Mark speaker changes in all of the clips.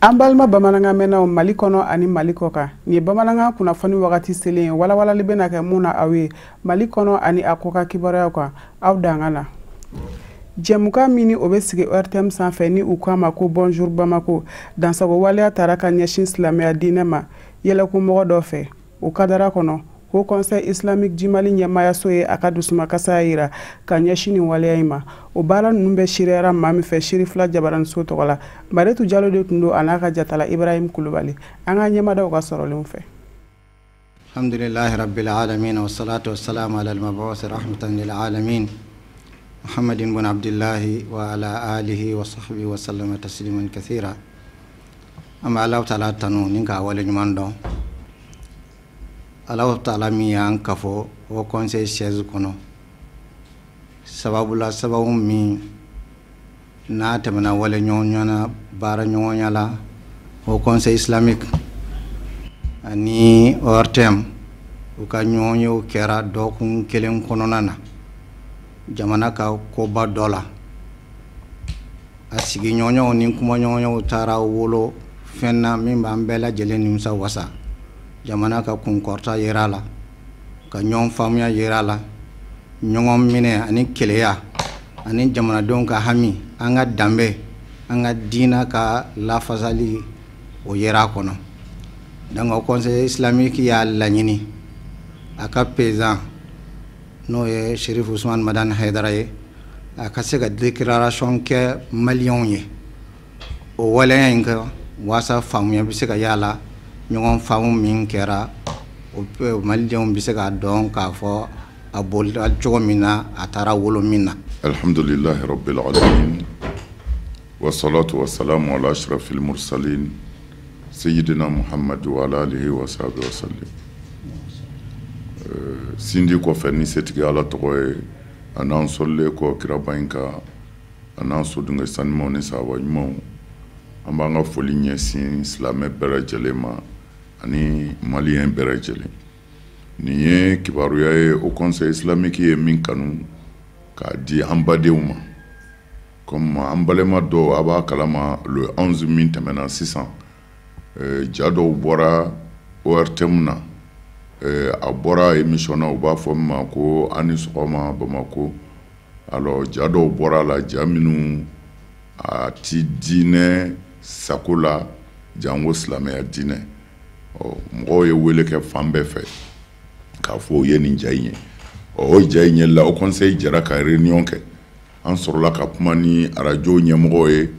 Speaker 1: An balima bamanankan mɛnnaw Mali kɔnɔ ani Mali kɔ kan, nin ye bamanankan kunnafoni wagati selen ye, walawalali bɛna kɛ mun na aw ye Mali kɔnɔ ani a kɔkan kibaruyaw kan. Aw danga na jɛmukan min ni o bɛ sigi ORTM sanfɛ ni u k'a ma ko Bonjour Bamako, dansago waleya taara ka ɲɛsin silamɛya diinɛ ma yɛlɛkumɔgɔ dɔ fɛ. O kadara kɔnɔ, Haut Conseil Islamique du Mali ɲɛmaayaso ye a ka dusumakasaya yira ka ɲɛsin nin waleya in ma. O baara ninnu bɛɛ seereyara maa min fɛ Serifila Jabaraniso tɔgɔ la, Mariyetu Jalo de tun don a n'a ka jatala Ibrahim Kulubali. An ka ɲɛmadaw ka sɔrɔlenw fɛ.
Speaker 2: Alhamdulillahi rabbil alamin wassalatu wassalamu ala al-mab'uth rahmatan lil alamin Muhammadin ibn Abdillahi wa ala alihi wa sahbihi wa sallama tasliman kathira. An bɛ Alahu taala tanu ni k'a waleɲuman dɔn. Alahu taala min y'an kafo Haut Conseil siège kɔnɔ, sababu la sababu min n'a tɛmɛna wale ɲɔgɔnya na baara ɲɔgɔnya la Haut Conseil islamique ani ORTM u ka ɲɔgɔnyew kɛra dɔgɔkun kelen kɔnɔna na jamana ka koba dɔ la. A sigiɲɔgɔnyaw ni kumaɲɔgɔnyaw taara wolo fɛn na min b'an bɛɛ lajɛlen nimisa wasa. Jamana ka kunkɔrɔta yera a la, ka ɲɔgɔn faamuya yera a la, ɲɔgɔn minɛ ani keleya ani jamanadenw ka hami, an ka danbe, an ka diina ka lafasali o yera a kɔnɔ. Donc Haut Conseil islamique y'a laɲini a ka président n'o ye Cherif Ousmane Madani Haidara ye, a ka se ka déclaration kɛ maliyɛnw ye o waleya in kan, waasa faamuya bɛ se ka y'a la. Ɲɔgɔn faamu min kɛra, o malidenw bɛ se k'a dɔn k'a fɔ a bolila cogo min na, a taara wolo min na.
Speaker 3: Alhamdulillahi rabbil alamin wassalatu wassalamu ala ashrafil mursalin sayyidina Muhammad wa ala alihi wa sahbihi wa sallim. Sindi kɔfɛ ni setigi Ala tɔgɔ ye, a n'an sɔlilen kɔ kiraba in kan, a n'an sodenkɛ sanumaw ni sahaba ɲumanw, an b'an ka foli ɲɛsin silamɛ bɛɛ lajɛlen ma ani maliyɛn bɛɛ lajɛlen. Nin ye kibaruya ye Haut Conseil islamique ye min kanu k'a di an badenw ma. Comme an balima dɔw a b'a kalama, le 11 min tɛmɛna sisan, ja dɔw bɔra ORTM na, a bɔra émission na, u b'a fɔ min ma ko a ni sɔgɔma Bamako. Alors ja dɔw bɔra a la, ja minnu a ti diinɛ sago la, janko silamɛya diinɛ. Ɔ mɔgɔw ye wele kɛ fan bɛɛ fɛ k'a fɔ u ye nin ja in ye. Ɔ o ja in ye la, Haut Conseil jɛra ka réunion kɛ. An sɔrɔla ka kuma ni arajo ɲɛmɔgɔw ye,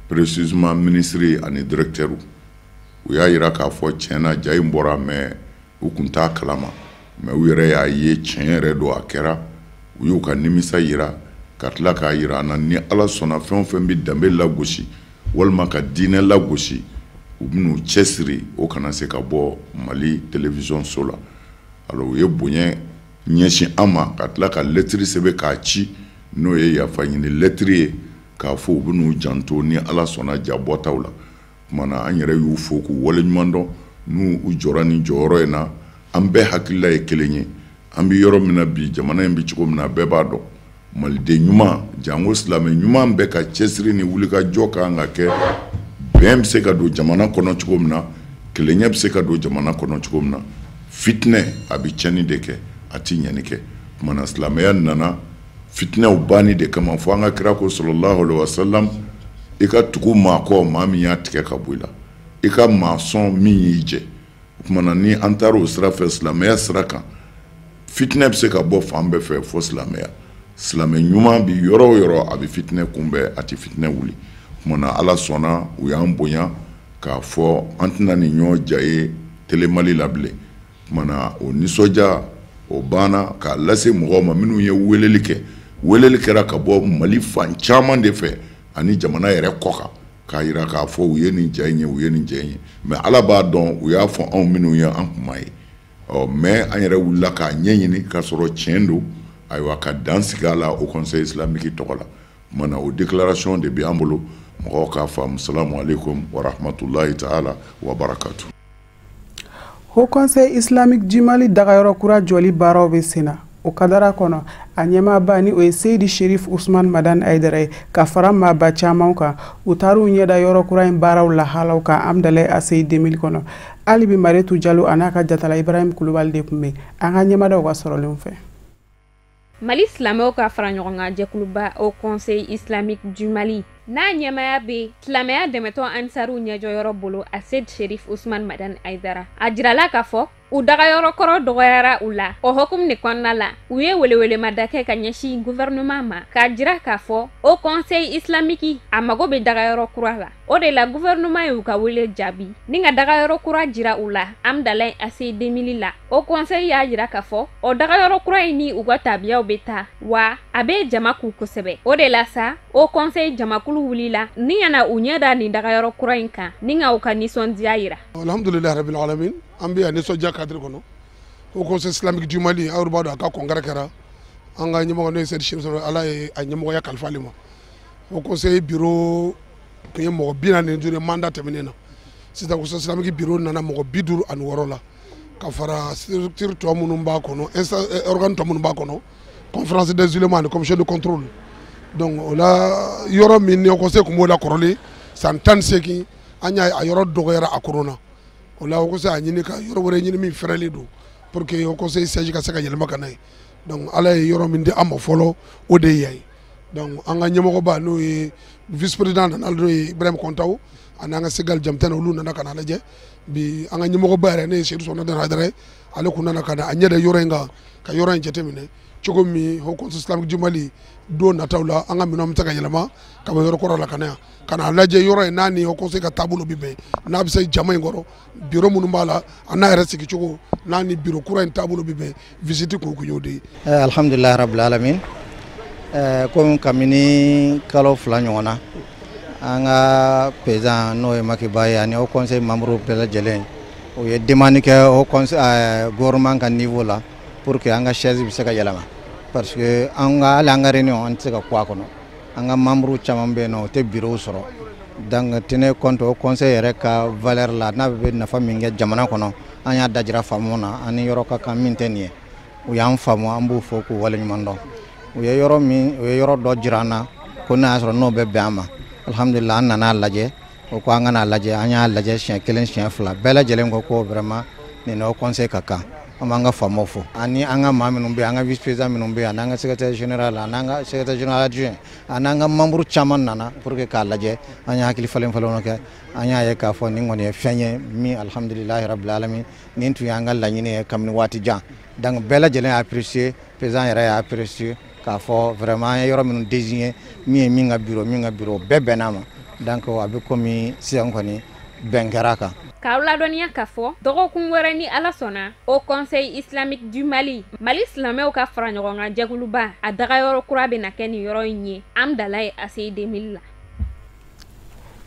Speaker 3: précisément ministre ani directeur. U y'a yira k'a fɔ tiɲɛ na ja in bɔra, mais u kun t'a kalama, mais u yɛrɛ y'a ye tiɲɛ yɛrɛ don, a kɛra. U y'u ka nimisa yira ka tila k'a yira an na ni Ala sɔnna fɛn o fɛn bɛ danbe lagosi walima ka diinɛ lagosi, u bɛn'u cɛsiri o kana se ka bɔ Mali télévision so la. Alors u ye bonya ɲɛsin an ma ka tila ka lettre sɛbɛn k'a ci, n'o ye yafa ɲini lettre ye, k'a fɔ u bɛn'u janto ni Ala sɔnna ja bɔtaw la. Tuma na an yɛrɛ y'u fo k'u waleɲuman dɔn n'u u jɔra nin jɔyɔrɔ in na. An bɛɛ hakilila ye kelen ye. An bɛ yɔrɔ min na bi, jamana in bɛ cogo min na, bɛɛ b'a dɔn. Maliden ɲuman, janko silamɛ ɲuman bɛɛ ka cɛsiri ni wulikajɔ kan ka kɛ. Bɛn bɛ se ka don jamana kɔnɔ cogo min na, kelenya bɛ se ka don jamana kɔnɔ cogo min na. Fitinɛ a bɛ tiɲɛni de kɛ, a ti ɲɛni kɛ. Tuma na silamɛya nana fitinɛw banni de kama. Fo an ka kira ko sallallahu alaihi wasallam, i ka tugu maa kɔ, maa min y'a tigɛ ka bɔ i la, i ka maa sɔn min y'i jɛ. O tuma na ni an taara o sira fɛ, silamɛya sira kan, fitinɛ bɛ se ka bɔ fan bɛɛ fɛ fo silamɛya. Silamɛ ɲuman bi yɔrɔ o yɔrɔ, a bɛ fitinɛ kunbɛn, a tɛ fitinɛ wuli. O tuma na Ala sɔnna, u y'an bonya k'a fɔ an tɛna nin ɲɔgɔn ja ye Télé Mali la bilen. O tuma na o nisɔndiya o banna k'a lase mɔgɔw ma minnu ye weleli kɛ. Weleli kɛra ka bɔ Mali fan caman de fɛ ani jamana yɛrɛ kɔ kan, k'a yira k'a fɔ u ye nin ja in ye, u ye nin ja in ye. Mais Ala b'a dɔn u y'a fɔ anw minnu ye, an kun m'a ye. Ɔ mais an yɛrɛ wulila k'a ɲɛɲini k'a sɔrɔ tiɲɛ don. Ayiwa, ka dan sigi a la Haut Conseil islamique tɔgɔ la. O tuma na o déclaration de bɛ an bolo, mɔgɔw k'a faamu. Salamu aleykum wa rahmatulahi taala wa barakatu.
Speaker 1: Haut Conseil islamique du Mali dagayɔrɔ kura jɔli baaraw bɛ sen na. O kadara kɔnɔ, a ɲɛmaaba ni o ye Seyidi Sherif Usman Madani Ayidara ye, ka fara maaba caman kan, u taar'u ɲɛda yɔrɔ kura in baaraw lahalaw kan Amdalayi ACI 2000 kɔnɔ. Hali bi, Mariyetu Jalo a n'a ka jatala Ibrahim Kulubali de tun bɛ an ka ɲɛmadaw ka sɔrɔlenw fɛ.
Speaker 4: Mali silamɛw ka fara ɲɔgɔn kan jɛkuluba Haut Conseil islamique du Mali, n'a ɲɛmaya bɛ silamɛya dɛmɛtɔn Ansariw ɲɛjɔyɔrɔ bolo, Ased Sherif Usman Madani Aidara, a jirala k'a fɔ u dagayɔrɔ kɔrɔ dɔgɔyara u la. O hokumu de kɔnɔna la, u ye welewelemada kɛ ka ɲɛsin gouvernement ma, k'a jira k'a fɔ Haut Conseil islamique a mago bɛ dagayɔrɔ kura la. O de la, gouvernement y'u ka wele jaabi ni ka dagayɔrɔ kura jira u la Amdalayi ACI 2000 la. Haut Conseil y'a jira k'a fɔ o dagayɔrɔ kura in ni u ka tabiyaw bɛ taa wa, a bɛ jama k'u kosɛbɛ. O de la sa, Haut Conseil jamakulu wulila ni ka na u ɲɛ da nin dagayɔrɔ kura in kan ni ka u ka nisɔndiya yira.
Speaker 5: Alhamdulilayi rabil alamin, an bɛ yan nisɔndiya cadre kɔnɔ. Haut Conseil islamique du Mali, aw b'a dɔn, a ka congrès kɛra. An ka ɲɛmɔgɔ, n'o ye Seyidi Sherif, Ala ye a ɲɛmɔgɔya kalifa ale ma. Haut Conseil bureau tun ye mɔgɔ 45 ye mandat tɛmɛnen na. Sisan, Conseil islamique bureau nana mɔgɔ 56 la, ka fara structure tɔ minnu b'a kɔnɔ, organe tɔ minnu b'a kɔnɔ, conférence des ulémas ani commission de contrôle. Donc o la, yɔrɔ min ni Haut Conseil tun b'o la kɔrɔlen san 18, an y'a ye a yɔrɔ dɔgɔyara a kɔnɔ na. O la, Haut Conseil a ɲini ka yɔrɔ wɛrɛ ɲini min fɛrɛlen don, pour que Haut Conseil siège ka se ka yɛlɛma ka na ye. Donc Ala ye yɔrɔ min di an ma fɔlɔ, o de ye yan ye. Donc an ka ɲɛmɔgɔba, n'o ye vice président nana, n'o ye Ibrahim Kɔntaw, ani an ka Segal Jamutɛnɛ, olu nana ka na lajɛ bi. An ka ɲɛmɔgɔba yɛrɛ, ne ye Seydou Sɔnɔ Hayidara ye, ale kun nana ka na a ɲɛ da yɔrɔ in kan, ka yɔrɔ in jateminɛ cogo min Haut Conseil islamique du Mali, don nataw la, an ka minɛnw bɛ se ka yɛlɛma ka bɔ yɔrɔ kɔrɔ la ka na yan, ka n'a lajɛ yɔrɔ in n'a ni Haut Conseil ka taabolo bɛ bɛn, n'a bɛ se jama in kɔrɔ, bureau minnu b'a la, a n'a yɛrɛ sigicogo, n'a ni bureau kura in taabolo bɛ bɛn. Visite kun y'o de ye.
Speaker 2: Alhamdulilayi rabil alamin. Komi kabini kalo 2 ɲɔgɔn na, an ka président, n'o ye Makiba ye, ani Haut Conseil membre bɛɛ lajɛlen, o ye demande kɛ Haut Conseil gouvernement ka niveau la, pour que an ka siège bɛ se ka yɛlɛma, parce que an ka hali an ka réunion, an tɛ se ka kɔ a kɔnɔ. An ka membre caman bɛ yen nɔ, o tɛ bureau sɔrɔ. Donc tenir compte Haut Conseil yɛrɛ ka valeur la, n'a bɛ nafa min kɛ jamana kɔnɔ, an y'a dajira faamu na, an ni yɔrɔ ka kan min tɛ nin ye. U y'an faamu, an b'u fo k'u waleɲuman dɔn. U ye yɔrɔ min, u ye yɔrɔ dɔ jira an na ko n'a y'a sɔrɔ n'o bɛ bɛn an ma. Alhamdulilah, an nana lajɛ. O ko an ka n'a lajɛ, an y'a lajɛ siɲɛ kelen, siɲɛ fila, bɛɛ lajɛlen ko ko vraiment nin Haut Conseil ka kan. An b'an ka faamaw fo, ani an ka maa minnu bɛ yen, an ka vice président minnu bɛ yen, ani an ka secrétaire général, ani an ka secrétaire général adjoint, ani an ka membre caman nana pour que k'a lajɛ. An ye hakili falen falenw kɛ, an y'a ye k'a fɔ nin kɔni ye fɛn ye min, alhamdulilahi rabil alamin, nin tun y'an ka laɲini ye kabini waati jan. Donc bɛɛ lajɛlen y'a apprécier, président yɛrɛ y'a apprécier k'a fɔ vraiment an ye yɔrɔ minnu désigner, min ye min ka bureau, min ka bureau, bɛɛ bɛnn'a ma. Donc a bɛ komi sisan kɔni bɛn kɛra a kan.
Speaker 4: K'aw ladɔnniya k'a fɔ dɔgɔkun wɛrɛ, ni Ala sɔnna, Haut Conseil islamique du Mali, Mali silamɛw ka fara ɲɔgɔn kan jɛkuluba, a dagayɔrɔ kura bɛ na kɛ nin yɔrɔ in ye Amdalayi ACI 2000 la.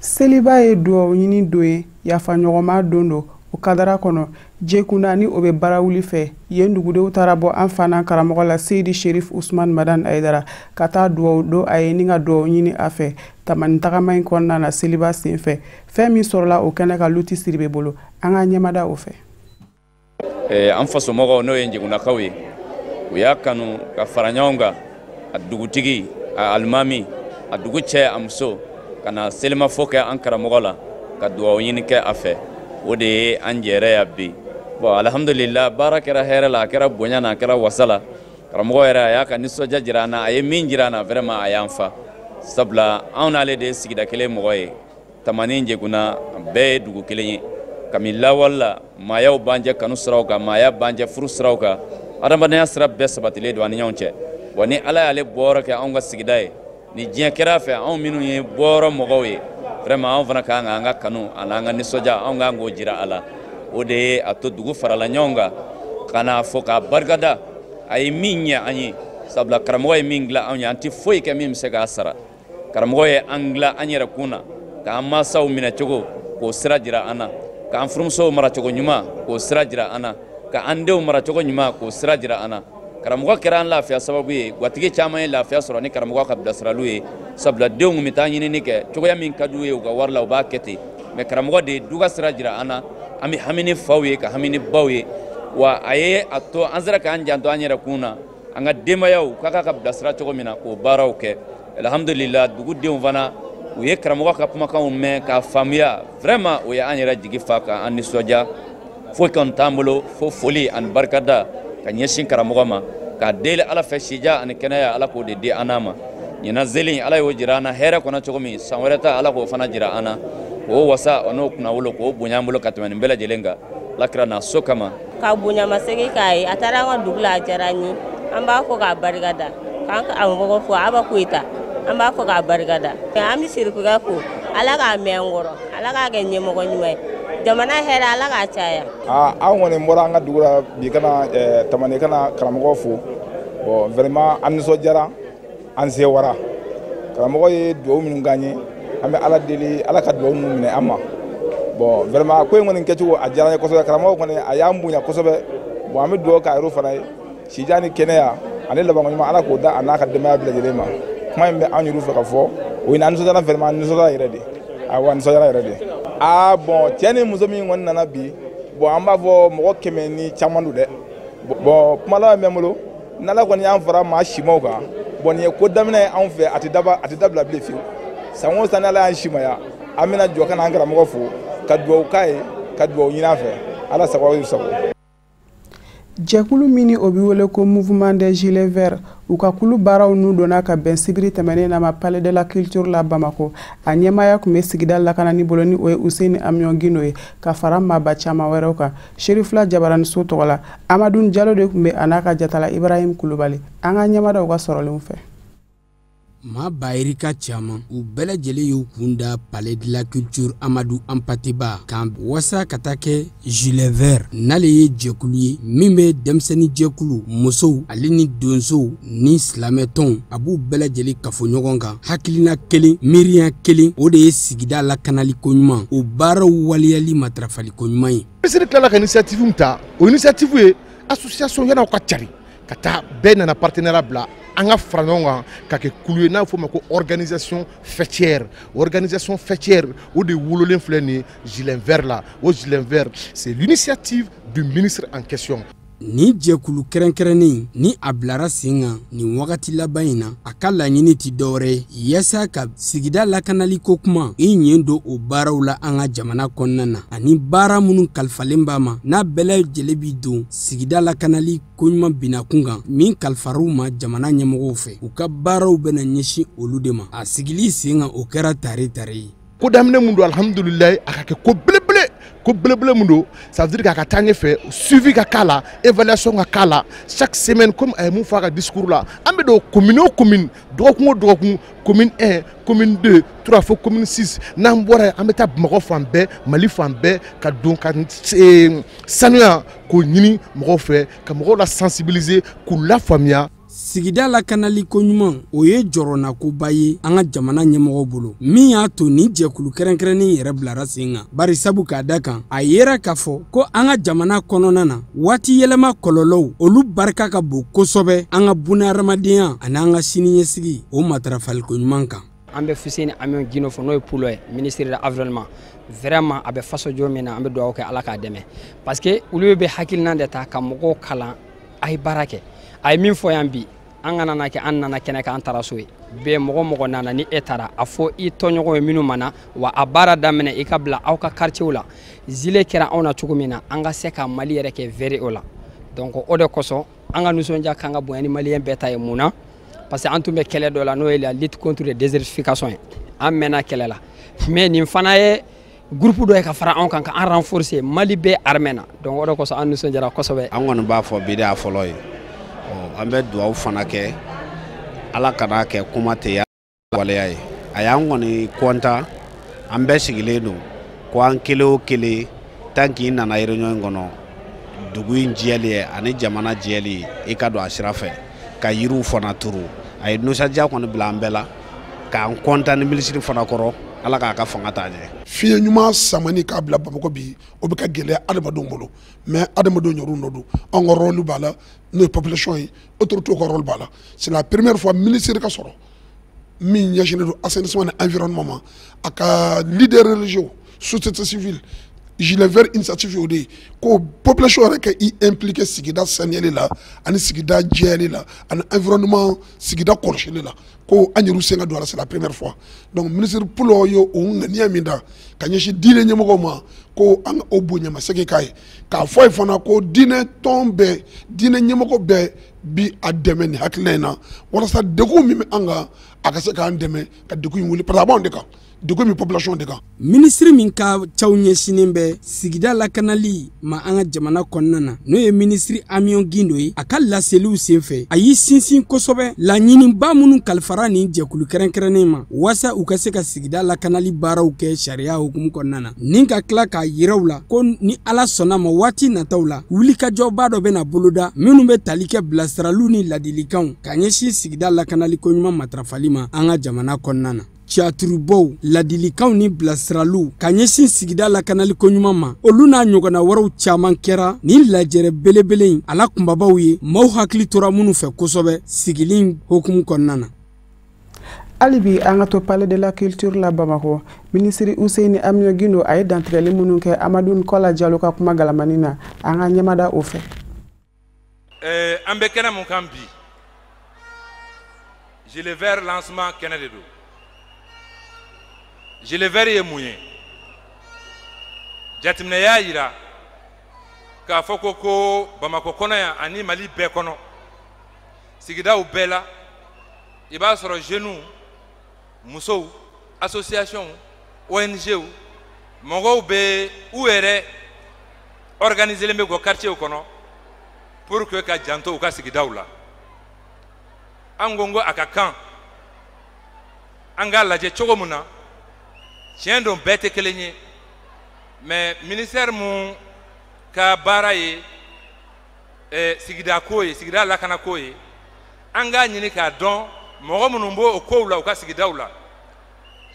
Speaker 1: Seliba ye dugawu ɲini don ye, yafa ɲɔgɔnma don don. O kadara kɔnɔ, jekunda ni o bɛ barawuli fɛ yen, dugudenw taara bɔ an fa n'an karamɔgɔ la, Seyidi Sherif Usman Madan Ayidara, ka taa dugawu don a ye ni ka dugawu ɲini a fɛ tamani tagama in kɔnɔna na seliba sen fɛ. Fɛn min sɔrɔla o kɛnɛ ka, Luti Siribe bolo, an ka ɲɛmada o fɛ.
Speaker 6: An fasomɔgɔw, n'o ye Njegunakaw ye, u y'a kanu ka fara ɲɔgɔn kan, a dugutigi, a alimami, a dugu cɛ, a muso, ka na selimafo kɛ an karamɔgɔ la, ka dugawu ɲini kɛ a fɛ. O de ye an jɛrɛ ya bi. Bon, alhamdulillah, baara kɛra hɛrɛ la, a kɛra bonya na, a kɛra wasa la. Karamɔgɔ yɛrɛ, a y'a ka nisɔndiya jira an na. A ye min jira an na, vraiment a y'an fa, sabula anw n'ale de ye sigida kelen mɔgɔ ye. Tamani Njeguna bɛɛ ye dugu kelen ye. Kami lawale la, maayaw b'an jɛ kanu siraw kan, maaya b'an jɛ furu siraw kan, adamadenya sira bɛɛ sabatilen don an ni ɲɔgɔn cɛ. Wa ni Ala y'ale bɔyɔrɔ kɛ anw ka sigida ye, ni diɲɛ kɛra fɛ, anw minnu ye bɔyɔrɔ mɔgɔw ye, vraiment anw fana ka kan k'an ka kanu ani an ka nisɔndiya, anw kan k'o jira a la. O de ye a to dugu farala ɲɔgɔn kan ka n'a fɔ k'a barikada a ye min ɲɛ an ye, sabula karamɔgɔ ye min dilan anw ye, an tɛ foyi kɛ min bɛ se k'a sara. Karamɔgɔ ye an dilan an yɛrɛ kun na, k'an mansaw minɛ cogo k'o sira jira an na, k'an furumusow maracogo ɲuman k'o sira jira an na, k'an denw maracogo ɲuman k'o sira jira an na. Karamɔgɔ kɛra an lafiya sababu ye. Gatigi caman ye lafiya sɔrɔ ni karamɔgɔ ka bilasiraliw ye, sabula denw bɛ taa ɲinini kɛ cogoya min ka d'u ye u ka wari la, u b'a kɛ ten. Mais karamɔgɔ de ye duga sira jira an na. An bɛ hami ni faw ye, ka hami ni baw ye. Wa a ye a to an sera k'an janto an yɛrɛ kun na, an ka denbayaw k'a ka bilasira cogo min na, k'o baaraw kɛ. Alhamdulillah, dugudenw fana, u ye karamɔgɔ ka kumakanw mɛn k'a faamuya. Vraiment, o ye an yɛrɛ jigi fa, ka an nisɔndiya. Foyi kɔni t'an bolo fo foli ani barikada ka ɲɛsin karamɔgɔ ma, k'a deli Ala fɛ, sija ani kɛnɛya, Ala k'o de di an n'a ma. Ɲinan seli, Ala y'o jira an na hɛrɛ kɔnɔ cogo min, san wɛrɛ ta, Ala k'o fana jira an na, k'o wasa o n'o kunnawolo, k'o bonya an bolo ka tɛmɛ nin bɛɛ lajɛlen kan, Alakira n'a so kama.
Speaker 7: Ka bonyamasegin k'a ye, a taara an ka dugu la, a diyara an ye. An b'a fɔ k'a barikada, k'an ka mɔgɔ fo Aba Koyita, an b'a fɔ k'a barikada. An bɛ Sirikukɛ fo, Ala k'a mɛn an kɔrɔ, Ala k'a kɛ ɲɛmɔgɔ ɲuman ye, jamana hɛrɛ, Ala k'a caya.
Speaker 8: Aa, an kɔni bɔra an ka dugu la bi ka na Tamani ka na karamɔgɔ fo. Bon, vraiment, an nisɔndiyara, an sewara. Karamɔgɔ ye dugawu minnu k'an ye, an bɛ Ala deli, Ala ka dugawu ninnu minɛ an ma. Bon, vraiment, ko in kɔni kɛcogo, a diyara n ye kosɛbɛ. Karamɔgɔ kɔni, a y'an bonya kosɛbɛ. Bon, an bɛ dugawu k'a yɛrɛ fana ye, sijan ni kɛnɛya ani labanko ɲuman, Ala k'o da a n'a ka denbaya bɛɛ lajɛlen ma. Kuma in bɛ an yɛrɛ fɛ ka fɔ o ye, an nisɔndiyara, vraiment, an nisɔndiyara yɛrɛ de. Awɔ, an nisɔndiyara yɛrɛ de. Aa bon, cɛ ni muso min kɔni nana bi, bon, an b'a fɔ mɔgɔ 100 ni caman don dɛ. Bon, kuma laban bɛ n bolo, n'Ala kɔni y'an fara maa simaw kan, bon, nin ye ko daminɛ ye anw fɛ, a tɛ daba, a tɛ dabila bilen fiyewu. San o san, ni Ala y'an simaya, an bɛna jɔ ka na an karamɔgɔ fo, ka dugawu k'a ye, ka dugawu ɲini a fɛ. Ala sago, aw sago.
Speaker 1: Jɛkulu min ni o bɛ wele ko Mouvement des Gilets Verts, u ka kulu baaraw n'u donna ka bɛn sibiri tɛmɛnen na ma Palais de la Culture la Bamako. A ɲɛmaaya tun bɛ sigida lakanani bolo, ni o ye Useni Amiɔn Gindo ye, ka fara maaba caman wɛrɛw kan. Serifila Jabaraniso tɔgɔ la, Amadu Jalo de tun bɛ a n'a ka jatala Ibrahim Kulubali. An ka ɲɛmadaw ka sɔrɔlenw fɛ.
Speaker 9: Maa bayirika caman, u bɛɛ lajɛlen y'u kun da Palais de la Culture Amadu Hampâté Bâ kan, wasa ka taa kɛ Gilet Vert, n'ale ye jɛkulu ye min bɛ denmisɛnnin jɛkulu, musow ale ni donsow ni silamɛtɔnw, a b'u bɛɛ lajɛlen kafo ɲɔgɔn kan, hakilina kelen, miiriya kelen, o de ye sigida lakanaliko ɲuman, o baaraw waleyali matarafaliko ɲuman ye.
Speaker 10: Minisiri tilala ka initiative ta. O initiative ye association yan'aw ka cari ka taa, bɛɛ nana partenariat bila, an ka fara ɲɔgɔn kan ka kɛ kulu ye n'a fɔ o ma ko organisation faîtière. Organisation faîtière, o de wololen filɛ nin ye Gilet Vert la. O Gilet Vert, c'est l'initiative du ministre en question.
Speaker 9: Nin jɛkulu kɛrɛnkɛrɛnnen ni a bilara sen kan nin wagati laban in na, a ka laɲini tɛ dɔwɛrɛ ye yaasa ka sigida lakanaliko kuma i ɲɛ don o baaraw la an ka jamana kɔnɔna na, ani baara minnu kalifalen b'a ma, n'a bɛɛ lajɛlen bi don sigida lakanali koɲuman binakun kan min kalifar'u ma jamana ɲɛmɔgɔw fɛ. U ka baaraw bɛna ɲɛsin olu de ma. A sigili sen kan, o kɛra tare tare ye.
Speaker 10: Ko daminɛ mun don, alhamdulilayi, a ka kɛ ko belebele, ko belebele mun don, ça veut dire k'a ka taa ɲɛfɛ, suivi ka k'a la, évaluation ka k'a la chaque semaine, comme a ye mun fɔ a ka discours la. An bɛ don commune o commune, dɔgɔkun o dɔgɔkun, commune 1, commune 2, 3 fo commune 6. N'an bɔra yen, an bɛ taa Bamakɔ fan bɛɛ, Mali fan bɛɛ, ka don ka sanuya k'o ɲini mɔgɔw fɛ, ka mɔgɔw la sensibiliser, k'u lafaamuya.
Speaker 9: Sigida lakanaliko ɲuman, o ye jɔrɔnakoba ye an ka jamana ɲɛmɔgɔw bolo, min y'a to nin jɛkulu kɛrɛnkɛrɛnnen yɛrɛ bilara sen kan, bari sabu k'a da kan, a yera k'a fɔ ko an ka jamana kɔnɔna na, waati yɛlɛma kɔlɔlɔw, olu barika ka bon kosɛbɛ an ka bunahadamadenya ani an ka siniɲɛsigi, o matarafaliko ɲuman kan.
Speaker 11: An bɛ Fuseni Amiɔn Gindo fo, n'o ye Pulo ye, ministre de l'Environnement. Vraiment, a bɛ fasojɔ min na, an bɛ dugawu kɛ, Ala k'a dɛmɛ, parce que olu bɛ hakilina de ta ka mɔgɔw kalan. A ye baara kɛ, a ye min fɔ yan bi, an kana na kɛ an nana kɛnɛ kan, an taara so ye bɛɛ. Mɔgɔ mɔgɔ nana, ni e taara, a fɔ i tɔɲɔgɔn ye minnu ma na wa, a baara daminɛ, i ka bila aw ka quartier la. Gilet kɛra anw na cogo min na, an ka se ka Mali yɛrɛ kɛ vert o la. Donc o de kosɔn, an ka nisɔndiya kan ka bonya ni maliyɛn bɛɛ ta ye. Mun na? Parce que an tun bɛ kɛlɛ dɔ la, n'o ye la lutte contre la désertification ye. An mɛnna kɛlɛ la, mais nin fana ye groupe dɔ ye ka fara anw kan, ka an renforcer Mali bɛɛ armée na. Donc o de kosɔn, an nisɔndiyara kosɛbɛ.
Speaker 12: An kɔni b'a fɔ bi de y'a fɔlɔ ye. An bɛ dugawu fana kɛ, Ala kana kɛ kuma tɛ waleya ye. A y'an kɔni kɔntan, an bɛɛ sigilen don ko an kelen o kelen, tant k'i nana réunion in kɔnɔ, dugu in jɛli ye ani jamana jɛli, i ka don a sira fɛ ka yiriw fana turu. A ye nisɔndiya kɔni bila an bɛɛ la, k'an kɔntan ni minisiri fana kɔrɔ. Ala k'a ka fanga taa ɲɛ.
Speaker 5: Fiɲɛ ɲuman samani k'a bila Bamakɔ bi, o bɛ ka gɛlɛya adamadenw bolo, mais adamadenw yɛrɛ nɔ don. Anw ka rôle b'a la, n'o ye population ye, autorité ka rôle b'a la. C'est la première fois ministre ka sɔrɔ min ɲɛsinnen don assainissement ni environnement ma, a ka leader religieux. Société civile, gilet vert initiative y'o de ye, ko population yɛrɛ ka i impliqué sigida saniyali la ani sigida jɛyali la ani environnement sigida kɔlɔsili la, ko an yɛrɛ sen ka don a la, c'est la première fois. Donc ministre Pulo ye o ŋaniya min da ka ɲɛsin diinɛ ɲɛmɔgɔw ma, ko an ka o bonyamasegin k'a ye, k'a fɔ a ye fana ko diinɛ tɔn bɛɛ, diinɛ ɲɛmɔgɔ bɛɛ bi a dɛmɛ nin hakilina in na, walasa degun min bɛ an kan, a ka se k'an dɛmɛ ka degun in wuli, parce que a b'anw de kan, degun min population de kan.
Speaker 9: Minisiri min ka caw ɲɛsinnen bɛ sigida lakanali ma an ka jamana kɔnɔna na, n'o ye minisiri Amion Gindo ye, a ka laseliw senfɛ, a y'i sinsin kosɛbɛ laɲiniba minnu kalifara nin jɛkulu kɛrɛnkɛrɛnnen ma, waasa u ka se ka sigida lakanali baaraw kɛ sariya hukumu kɔnɔna na, ni ka tila k'a yira u la ko ni Ala sɔnna ma, waati nataw la, wulikajɔba dɔ bɛna boloda minnu bɛ tali kɛ bilasiraliw ni ladilikanw ka ɲɛsin sigida lakanali koɲuman matarafali ma an ka jamana kɔnɔna na. Ciyaturubaw, ladilikanw ni bilasiraliw ka ɲɛsin sigida lakanali koɲuman ma, olu n'a ɲɔgɔnna wɛrɛw caman kɛra nin lajɛrɛ belebele in a la kunbabaw ye, maaw hakili tora minnu fɛ kosɛbɛ sigili hukumu kɔnɔna na.
Speaker 1: Hali bi an ka to Palais de la Culture la Bamakɔ, minisiri Useyini Amion Gindo a ye dantigɛli minnu kɛ Amadu Kɔla Jalo ka kuma galamani na, an ka ɲɛmada o fɛ.
Speaker 13: An bɛ kɛnɛ mun kan bi, gilet vert lancement kɛnɛ de don. Gilet vert ye mun ye? Jateminɛ y'a yira k'a fɔ ko Bamakɔ kɔnɔ yan ani Mali bɛɛ kɔnɔ, sigidaw bɛɛ la, i b'a sɔrɔ jeunes, musow, associations, ONG, mɔgɔw bɛ u yɛrɛ organiselen bɛ k'u quartier kɔnɔ pour que ka janto u ka sigidaw la. An ko a ka kan an k'a lajɛ cogo min na, tiɲɛ don bɛɛ tɛ kelen ye, mais ministère mun ka baara ye sigida ko ye, sigida lakanako ye, an k'a ɲini k'a dɔn mɔgɔ minnu b'o kow la u ka sigidaw la,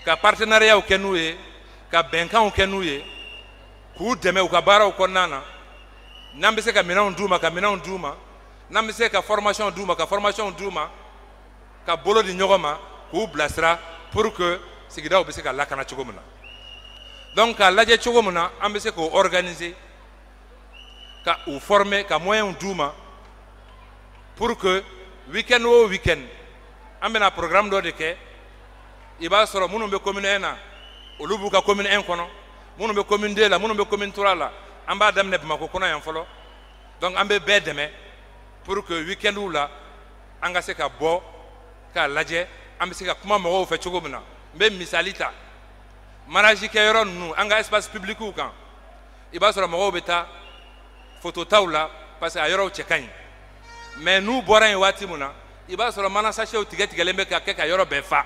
Speaker 13: ka partenariat kɛ n'u ye, ka bɛnkanw kɛ n'u ye, k'u dɛmɛ u ka baaraw kɔnɔna na. N'an bɛ se ka minɛnw d'u ma, ka minɛnw d'u ma, n'an bɛ se ka formation d'u ma, ka formation d'u ma, ka bolo di ɲɔgɔn ma, k'u bilasira pour que sigidaw bɛ se ka lakana cogo min na. Donc k'a lajɛ cogo min na an bɛ se k'o organiser, ka u former, ka moyens d'u ma pour que week-end o week-end an bɛna programme dɔ de kɛ. I b'a sɔrɔ minnu bɛ commune 1 na, olu b'u ka commune 1 kɔnɔ, minnu bɛ commune 2 la, minnu bɛ commune 3 la, an b'a daminɛ Bamakɔ kɔnɔ yan fɔlɔ. Donc an bɛ bɛɛ dɛmɛ pour que week-end la an ka se ka bɔ k'a lajɛ an bɛ se ka kuma mɔgɔw fɛ cogo min na. N bɛ misali ta mariage kɛyɔrɔ ninnu, an ka espace public kan, i b'a sɔrɔ mɔgɔw bɛ taa photo taw la parce que a yɔrɔw cɛ ka ɲi, mais n'u bɔra yen waati min na, i b'a sɔrɔ mana sachet tigɛ tigɛlen bɛ ka kɛ ka yɔrɔ bɛɛ fa.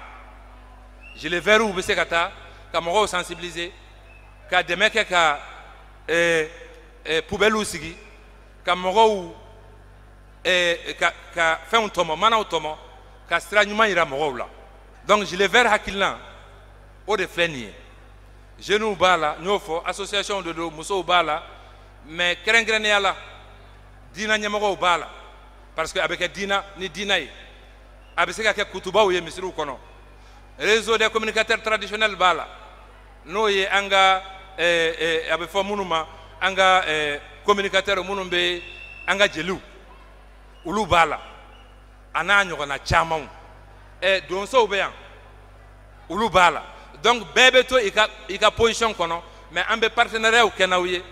Speaker 13: Gilet vertw bɛ se ka taa ka mɔgɔw sensibiliser, ka dɛmɛ kɛ ka poubelles sigi, ka mɔgɔw ka fɛnw tɔmɔ, manaw tɔmɔ, ka sira ɲuman yira mɔgɔw la. Donc gilet vert hakilina o de filɛ nin ye. Jeunes b'a la, n y'o fɔ, association de don, musow b'a la, mais kɛrɛnkɛrɛnnenya la diinɛ ɲɛmɔgɔw b'a la, parce que a bɛ kɛ diinɛ ni diinɛ ye, a bɛ se ka kɛ kutubaw ye misiriw kɔnɔ. Réseau des communicateurs traditionnels b'a la, n'o ye an ka a bɛ fɔ minnu ma an ka communicateurs minnu bɛ an ka jeliw, olu b'a la, a n'a ɲɔgɔnna camanw. Donsow bɛ yan, olu b'a la. Donc bɛɛ bɛ to i ka position kɔnɔ, mais an bɛ partenariat kɛ n'aw ye,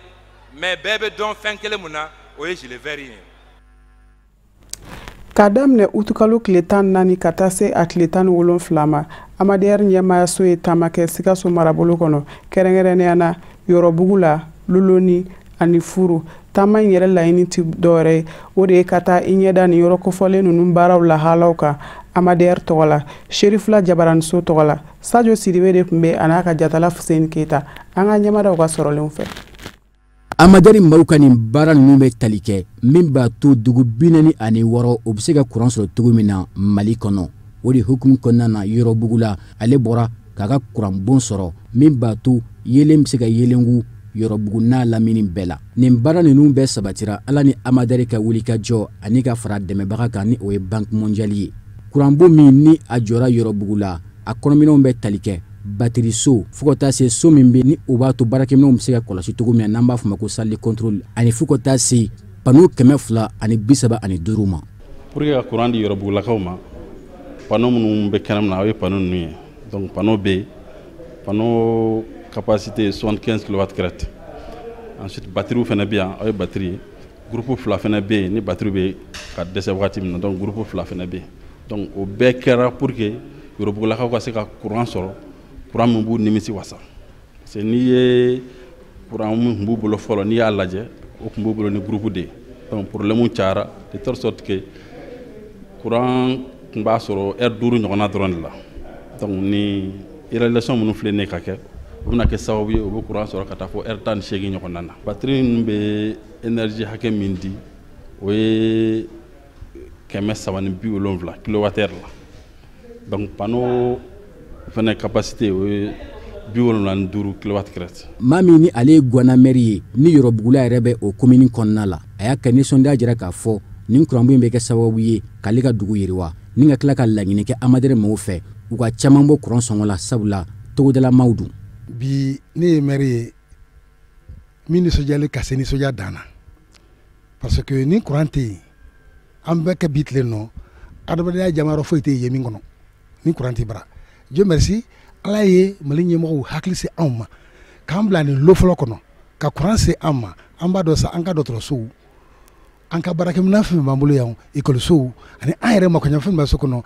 Speaker 13: mais bɛɛ bɛ dɔn fɛn kelen mun na, o ye gilet vert ye.
Speaker 1: K'a daminɛ utukalo tile 14 ka taa se a tile 17 ma, AMADR ɲɛmaayaso ye taama kɛ Sikaso marabolo kɔnɔ, kɛrɛnkɛrɛnnenya na Yɔrɔbugu la, Loloni ani Furu. Taama in yɛrɛ laɲini tɛ dɔwɛrɛ ye, o de ye ka taa i ɲɛda nin yɔrɔ kofɔlen ninnu baaraw lahalaw kan AMADR tɔgɔ la, Serifula Jabaraniso tɔgɔ la. Sajo Sidibe de tun bɛ a n'a ka jatala Fuseni Keyita, an ka ɲɛmadaw ka sɔrɔlenw fɛ.
Speaker 14: AMADR maaw ka nin baara ninnu bɛ tali kɛ min b'a to dugu 46 o bɛ se ka kuran sɔrɔ cogo min na Mali kɔnɔ. O de hukumu kɔnɔna na, Yɔrɔbugu la, ale bɔra k'a ka kuranbon sɔrɔ min b'a to yeelen bɛ se ka yeelenku Yɔrɔbugu n'a lamini bɛɛ la. Nin baara ninnu bɛɛ sabatira Ala ni AMADR ka wulikajɔ ani ka fara dɛmɛbaga kan, ni o ye Banque mondiale ye. Kuranbon min ni a jɔra Yɔrɔbugu la, a kɔnɔminɛnw bɛ tali kɛ batiriso fo ka taa se so min bɛ ni o b'a to baarakɛminɛnw bɛ se ka kɔlɔsi cogo min na n'an b'a fɔ ma ko salle de contrôle ani fo ka taa se panneau 235 ma.
Speaker 15: Pour que ka courant di Yɔrɔbugulakaw ma, panneau minnu bɛ kɛnɛ min na, aw ye panneau ninnu ye. Donc panneau bɛ yen, panneau capacité 75 kW crête. Ensuite batterie fana bɛ yan, aw ye batterie ye. Groupe 2 fana bɛ yen ni batterie bɛ ka dɛsɛ wagati min na, donc groupe 2 fana bɛ yen. Donc o bɛɛ kɛra pour que Yɔrɔbugulakaw ka se ka courant sɔrɔ, courant min b'u nimisi wasa. Parce que n'i ye courant min tun b'u bolo fɔlɔ, n'i y'a lajɛ, o tun b'u bolo ni groupe de ye. Donc problème cayara de telle sorte que courant tun b'a sɔrɔ heure 5 ɲɔgɔnna dɔrɔn de la. Donc ni réalisation minnu filɛ nin ye ka kɛ, o bɛna kɛ sababu ye u bɛ courant sɔrɔ ka taa fɔ heure 18 ɲɔgɔnna na. Batterie ninnu bɛ énergie hakɛ min di, o ye 370 kilowattheure la. Donc panneau fana capacité o ye 75 kilowatt crête.
Speaker 14: Maa min ni ale ye Guwana maire ye ni Yɔrɔbugula yɛrɛ bɛ o commune kɔnɔna la, a y'a ka nisɔndiya jira k'a fɔ nin kuranbon in bɛ kɛ sababu ye k'ale ka dugu yiriwa ni ka tila ka laɲini kɛ AMADER mɔgɔw fɛ u ka caman bɔ kuran sɔngɔ la, sabula togodalamaw dun.
Speaker 16: Bi ne ye maire ye min nisɔndiyalen ka se nisɔndiya dan na, parce que ni kuran tɛ yen, an bɛ kɛ bi tile nɔ, adamadenya jamayɔrɔ foyi tɛ yen min kɔnɔ ni kuran tɛ bara. Dieu merci, Ala ye Mali ɲɛmɔgɔw hakili se anw ma k'an bila nin lo fɔlɔ kɔnɔ ka kuran se an ma. An b'a dɔn sa, an ka dɔgɔtɔrɔsow, an ka baarakɛminɛn fɛn b'an bolo yan, ekɔlisow ani an yɛrɛ makɔɲɛfɛn bɛ so kɔnɔ.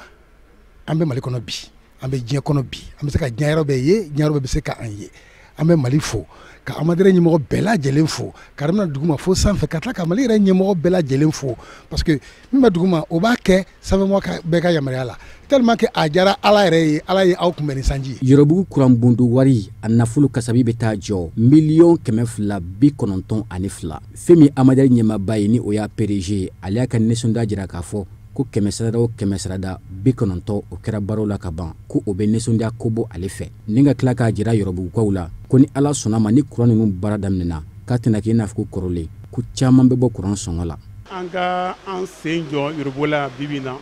Speaker 16: An bɛ Mali kɔnɔ bi, an bɛ diɲɛ kɔnɔ bi, an bɛ se ka diɲɛ yɔrɔ bɛɛ ye, diɲɛ yɔrɔ bɛɛ bɛ se k'an ye. An bɛ Mali fo, ka AMADER ɲɛmɔgɔ bɛɛ lajɛlen fo, ka daminɛ duguma fo sanfɛ, ka tila ka Mali yɛrɛ ɲɛmɔgɔ bɛɛ lajɛlen fo, parce que min bɛ duguma o b'a kɛ sanfɛmɔgɔ bɛɛ ka yamaruya la, tellement que a diyara Ala yɛrɛ ye, Ala ye aw kunbɛn ni sanji ye.
Speaker 14: Yɔrɔbugu kuranbondo wari a nafolo kasabi bɛ taa jɔ 292 000. Fɛn min AMADER ɲɛmaaba ye ni o y'a PDG, ale y'a ka nisɔndiya jira k'a fɔ ko 100 sarada o 100 sarada 90 o kɛra baaraw la ka ban, ko o bɛ nisɔndiya ko bɔ ale fɛ, ni ka tila k'a jira Yɔrɔbugukaw la ko ni Ala sɔnna ma, ni kuran ninnu baara daminɛna, k'a tɛna kɛ i n'a fɔ ko kɔrɔlen, ko caman bɛ bɔ kuran sɔngɔ la.
Speaker 17: An ka an sen jɔ Yɔrɔbugu la bi bi in na,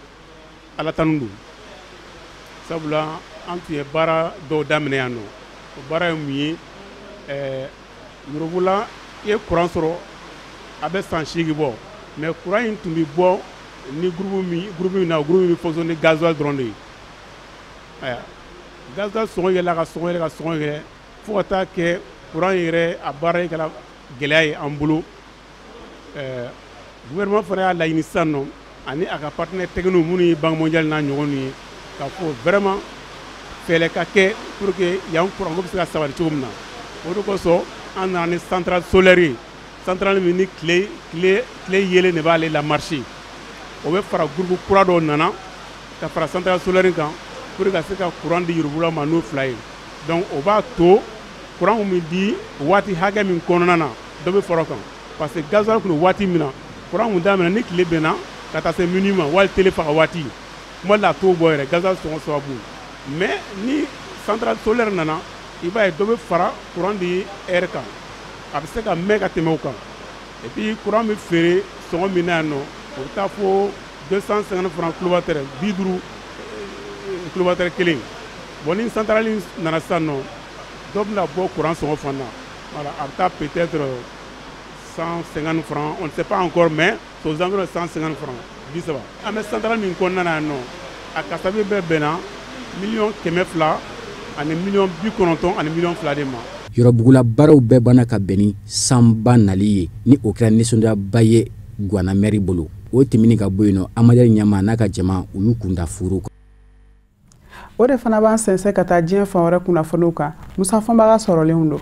Speaker 17: Ala tanu don, sabula an tun ye baara dɔw daminɛ yan nɔ. O baara ye mun ye? Yɔrɔbugu la i ye kuran sɔrɔ a bɛ san 8 bɔ, mais kuran in tun bɛ bɔ ni groupe min na, o groupe bɛ fonctionner gasoil dɔrɔn de ye. Ayiwa, gasoil sɔngɔ yɛlɛla ka sɔngɔ yɛlɛ ka sɔngɔ yɛlɛ fo ka taa kɛ kuran yɛrɛ a baara kɛra gɛlɛya ye an bolo. Gouvernement fana y'a laɲini sisan nɔ, ani a ka partenaire technique minnu ye Banque mondiale n'a ɲɔgɔnw ye, k'a fɔ vraiment fɛɛrɛ ka kɛ pour que yan kuranko bɛ se ka sabati cogo min na. O de kosɔn an nana ni centrale solaire ye, centrale min ni tile tile tile yeelen de b'ale la marcher. O bɛ fara groupe kura dɔw nana ka fara centrale solaire kan pour que ka se ka courant di Yɔrɔbugula ma n'o fila ye. Donc o b'a to courant min bɛ di waati hakɛ min kɔnɔna na, dɔ bɛ fara o kan, parce que gasoil tun bɛ waati min na, courant kun daminɛ ni tile bɛnna ka taa se minuit ma wali télé faga waati, kuma dɔ la a t'o bɔ yɛrɛ, gasoil sɔngɔ sababu. Mais ni centrale solaire nana, i b'a ye dɔ bɛ fara courant di heure kan, a bɛ se ka mɛn ka tɛmɛ o kan. Et puis courant bɛ feere sɔngɔ min na yan nɔ, o bɛ taa fo 250 francs kilowattheure, 50 kilowattheure kelen. Bon, ni centrale nana sisan nɔ, dɔ bɛna bɔ courant sɔngɔ fana na. Voilà, a bɛ taa peut-être 150 francs, on ne sait pas encore, mais c'est aux environs de 150 francs, 30. An bɛ centrale min kɔnɔna na yan nɔ, a kasabi bɛɛ bɛnna 200 000 000 ani 92 000 000 de ma.
Speaker 14: Yɔrɔbugula baaraw bɛɛ banna ka bɛn ni sanba nali ye, ni o kɛra nisɔndiyaba ye Guwana mɛri bolo. O tɛmɛni ka bɔ yen nɔ, AMADER ɲɛmaa n'a ka jama u y'u kunda foro kan.
Speaker 1: O de fana b'an sɛnsɛn ka taa diɲɛ fan wɛrɛ kunnafoniw kan. Musa Fɔnbaga sɔrɔlenw don.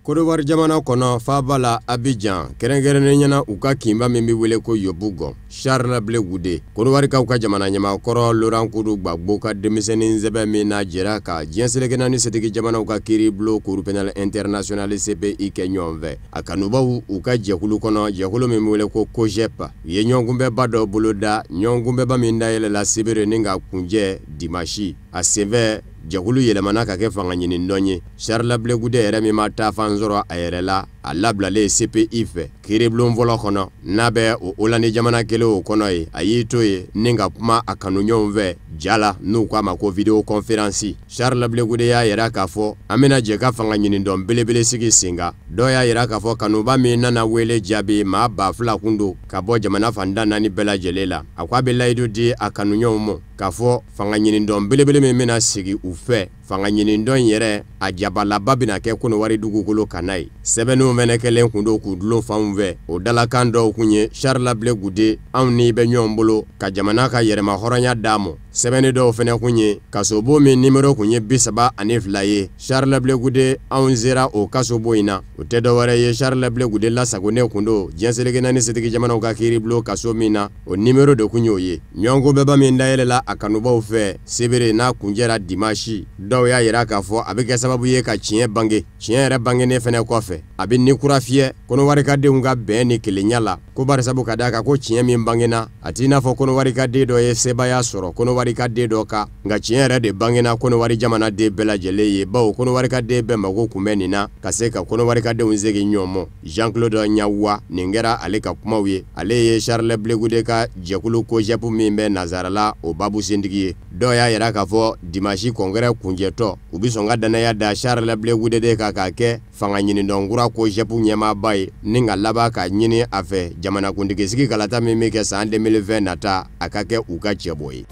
Speaker 18: Kodowari jamana kɔnɔ, faaba la Abidjan, kɛrɛnkɛrɛnnen ɲɛna u ka kinba min bɛ wele ko Yopougon, Charles Blé Goudé, Kodowarikaw ka jamana ɲɛmaakɔrɔ Laurent Koudou Gbagbo ka denmisɛnnin sɛbɛ min n'a jɛra ka diɲɛ seleke naani setigi jamanaw ka kiiribulon Cour pénale internationale CPI kɛ ɲɔgɔn fɛ, a kanubaw u ka jɛkulu kɔnɔ, jɛkulu min bɛ wele ko COJEP, u ye ɲɔgɔnkunbɛnba dɔ boloda, ɲɔgɔnkunbɛnba min dayɛlɛla sibiri ni ka kunjɛ dimasi. A senfɛ, jɛkulu yɛlɛmana ka kɛ fanga ɲini dɔn ye. Charles Blé Goudé yɛrɛ min ma taafan sɔrɔ a yɛrɛ la. A labilalen CPI fɛ kiiribulon fɔlɔ kɔnɔ, n'a bɛ o Hollande jamana kelen o kɔnɔ ye, a y'i to yen ni ka kuma a kanuɲɔgɔnw fɛ ja la, n'u k'a ma ko vidéoconférence. Charles Blé Goudé y'a yira k'a fɔ an bɛna jɛ ka fanga ɲinidɔn belebele sigi sen kan. Dɔw y'a yira k'a fɔ kanuba min nana wele jaabi, maa 2000 kun don ka bɔ jamana fan 14 bɛɛ lajɛlen la. A ko a bɛ layidu di a kanuɲɔgɔnw ma k'a fɔ fanga ɲinidɔn belebele min bɛna sigi u fɛ, fanga ɲinidɔn in yɛrɛ a jabalaba bɛna kɛ Kɔnɔwari dugukolo kan n'a ye. Sɛbɛnninw fɛnɛ kɛlen kun don k'u dulon fanw fɛ. O dalakan dɔw kun ye Charles Blé Goudé, anw n'i bɛ ɲɔgɔn bolo ka jamana ka yɛrɛma hɔrɔnya d'a ma. Sɛbɛnni dɔw fɛnɛ kun ye kasobon min nimero kun ye 32 ye, Charles Blé Goudé, anw sera o kasobon in na. O tɛ dɔwɛrɛ ye, Charles Blé Goudé lasagonnen kun don diɲɛ seleke naani setigi jamanaw ka kiiribulon kaso min na, o nimero de kun y'o ye. Ɲɔgɔnkunbɛnba min dayɛlɛla a kanubaw fɛ sebere n'a kuncɛra dimanche, dɔw y'a yira k'a fɔ a bɛ kɛ sababu ye ka tiɲɛ bange. Tiɲɛ yɛrɛ bangenen fɛnɛ kɔfɛ, a bɛ ni kura fiyɛ Kɔnɔwarikadenw ka bɛn ni kelenya la, ko barisabu ka d'a kan ko tiɲɛ min bangena, a t'i n'a fɔ Kɔnɔwarikaden dɔ ye sebaaya sɔrɔ Kɔnɔwarikaden dɔ kan, nka tiɲɛ yɛrɛ de bangena Kɔnɔwari jamanaden bɛɛ lajɛlen ye, bawo Kɔnɔwarikaden bɛɛ mago kun bɛ nin na ka se ka Kɔnɔwarikadenw segin ɲɔgɔn ma. Jean-Claude Ɲawuwa, nin kɛra ale ka kumaw ye. Ale ye Charles Blé Goudé ka jɛkulu COJEP min bɛ Nazarala, o babu sentigi ye. Dɔw y'a yira k'a fɔ dimanche congrès kuncɛtɔ, u bɛ sɔn ka danaya da Charles Blé Goudé de kan k'a kɛ fanga ɲinidɔn kura COJEP ɲɛmaaba ye, ni ka laban ka ɲini a fɛ jamanakuntigi sigi kalata min bɛ kɛ san 2020 nata, a ka kɛ u ka cɛbɔ ye.